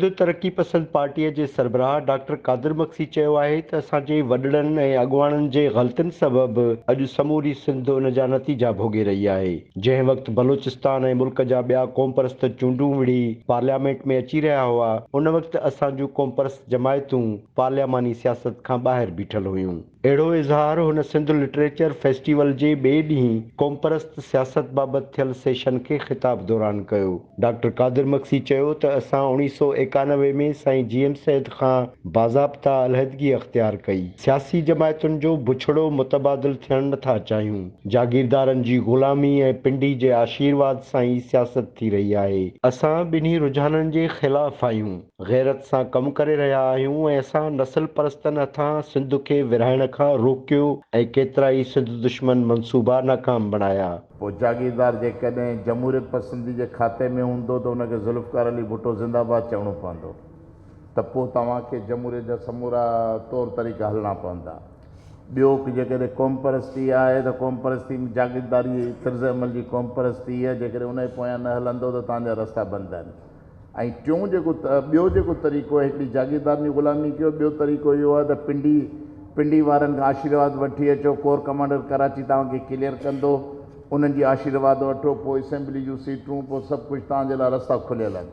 سنڌ ترقي پسند پارٽيء جي سربراهه ڊاڪٽر قادر مگسي چيو آهي ته اسان جي وڏڙن ۽ اڳواڻن جي غلطين سبب اڄ سموري سنڌ ان جا نتيجا ڀوڳي رهي آهي. جنهن وقت بلوچستان ۽ ملڪ جا ٻيا قومپرست چونڊون وڙهي پارليامينٽ ۾ اچي رهيا هئا، ان وقت اسان جون قومپرست جماعتون پارلياماني سياست کان ٻاهر بيٺل هيون. اهڙو اظهار هن سنڌ لٽريچر فيسٽيول جي ٻئي ڏينهن قومپرست سياست بابت ٿيل سيشن کي خطاب دوران ڪيو. ڊاڪٽر قادر مگسي چيو ته اسان اوڻيهه سئو 91 ۾ سائين جي ايم سيد کان باضابطا علحدگي اختيار ڪئي. سياسي جماعتن جو بڇڙو متبادل ٿيڻ نه ٿا چاهيون. جاگيردارن جي غلامي ۽ پنڊي جي آشيرواد سان ئي سياست ٿي رهي آهي. اسان ٻنهي رجحانن جي خلاف آهيون. غيرت سان ڪم ڪري رهيا آهيون ۽ اسان نسل پرستن هٿان سنڌ کي ورهائڻ کان روڪيو ۽ ڪيترائي سنڌ دشمن منصوبا ناڪام بڻايا. پوء جاگيردار جيڪڏهن جمهوريت پسندي جي کاتي ۾ هوندو ته ان کي ذوالفقار علي ڀٽو زنده باد چوڻو پوندو ته پوء توهان کي جمهوريت جا سمورا طور طريقا هلڻا پوندا. ٻيو جيڪڏهن قومپرستي آهي ته قومپرستي ۾ جاگيرداري طرز عمل جي قومپرستي آهي جيڪڏهن ان جي پويان نه هلندو ته توهان جا رستا بند آهن. ۽ ٽيون جيڪو ٻيو جيڪو طريقو آهي هڪڙي جاگيردارن جي غلامي ڪيو ٻيو طريقو اهو آهي ته پنڊي پنڊي وارن کان آشيرواد وٺي اچو ڪور ڪمانڊر ڪراچي توهان کي ڪليئر ڪندو انهن جي آشيرواد وٺو پوء اسيمبلي جون سيٽون پوء سڀ ڪجهه توهان جي لاء رستا کليل آهن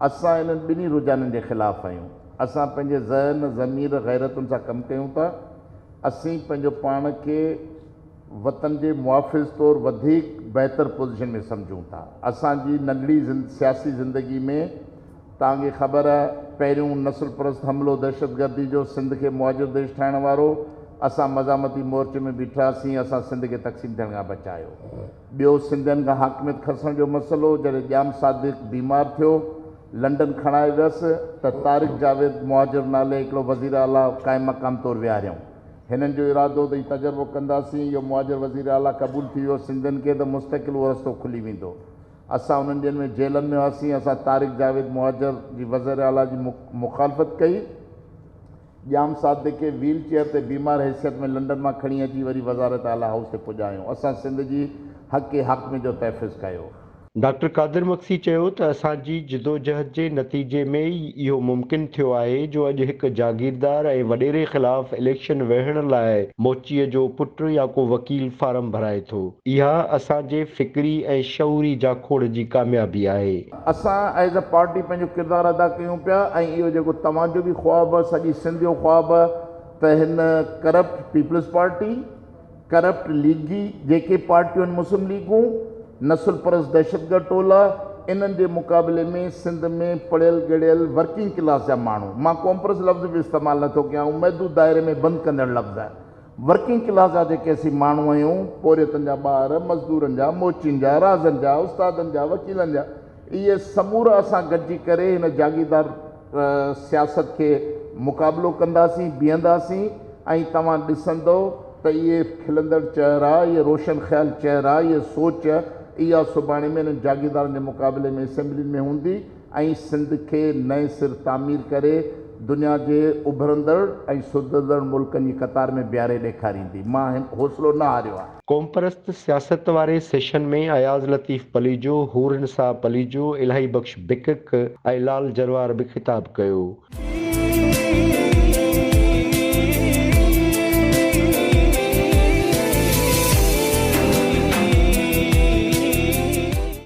اسان انهن ٻنهي رجحانن جي خلاف آهيون اسان پنهنجي ذهن ضمير غيرتن سان ڪم ڪيون ٿا اسين پنهنجو پاڻ کي وطن جي محافظ طور وڌيڪ بهتر پوزيشن ۾ سمجهون ٿا. اسان جي ننڍڙي سياسي زندگي ۾ توهان کي خبر پهريون نسل پرست حملو دهشتگردي جو سنڌ کي مهاجر ديش ٺاهڻ وارو اسان مزاحمتي مورچي ۾ بيٺاسين اسان سنڌ کي تقسيم ٿيڻ کان بچايو. ٻيو سنڌين کان حاڪميت کسڻ جو مسئلو جڏهن ڄام صادق بيمار ٿيو لنڊن کڻائي ويس ته طارق جاويد مهاجر نالي هڪڙو وزير اعليٰ قائم مقام طور ويهاريائون. هنن جو ارادو ته هي تجربو ڪنداسين، اهو مهاجر وزير اعليٰ قبول ٿي ويو، سنڌين کي ته مستقل اهو رستو کلي ويندو. اسان انهن ڏينهن ۾ جيلن ۾ هئاسين، اسان طارق جاويد مهاجر جي وزير اعليٰ جي مخالفت ڪئي. ڄام صادق کي ويل چيئر تي بيمار حيثيت ۾ لنڊن مان کڻي اچي وري وزارت اعليٰ هائوس تي پڄايون. اسان سنڌ جي حق حاڪمي جو تحفظ ڪيو. ڊاڪٽر قادر مگسي چيو ته اسان جي جدوجهد جي نتيجي ۾ ئي اهو ممڪن ٿيو آهي جو اڄ هڪ جاگيردار ۽ وڏيري خلاف اليڪشن وڙهڻ لاء موچيء جو پٽ يا ڪو وڪيل فارم ڀرائي ٿو. اها اسان جي فڪري ۽ شعوري جاکوڙ جي ڪاميابي آهي. اسان ايز اي پارٽي پنهنجو ڪردار ادا ڪيون پيا ۽ اهو جيڪو توهان جو به خواب آهي سڄي سنڌ جو خواب آهي ته هن ڪرپٽ پيپلز پارٽي، ڪرپٽ ليگي جيڪي پارٽيون آهن مسلم ليگون، نسل پرست دهشتگرد ٽولا، انهن جي مقابلي ۾ سنڌ ۾ پڙهيل ڳڙهيل ورڪنگ ڪلاس جا ماڻهو، مان قومپرست لفظ به استعمال نه ٿو ڪيان اهو محدود دائري ۾ بند ڪندڙ لفظ آهي، ورڪنگ ڪلاس جا جيڪي اسين ماڻهو آهيون، پورهيتن جا ٻار، مزدورن جا، موچين جا، رازن جا، استادن جا، وڪيلن جا، اهي سمورا اسان گڏجي ڪري هن جاگيردار سياست کي مقابلو ڪنداسين، بيهنداسين ۽ توهان ڏسندؤ ته اهي کلندڙ چهرا، اهي روشن خيال چهرا، اهي سوچ اها سڀاڻي ۾ انهن جاگيردارن جي مقابلي ۾ اسيمبلين ۾ هوندي ۽ سنڌ کي نئين سر تعمير ڪري دنيا جي اڀرندڙ ۽ سڌرندڙ ملڪن جي قطار ۾ بيهاري ڏيکاريندي. مان حوصلو نه هاريو آهي. قومپرست سياست واري سيشن ۾ اياز لطيف پليجو، حور نساء پليجو، الاهي بخش بڪڪ ۽ لال جروار به خطاب ڪيو.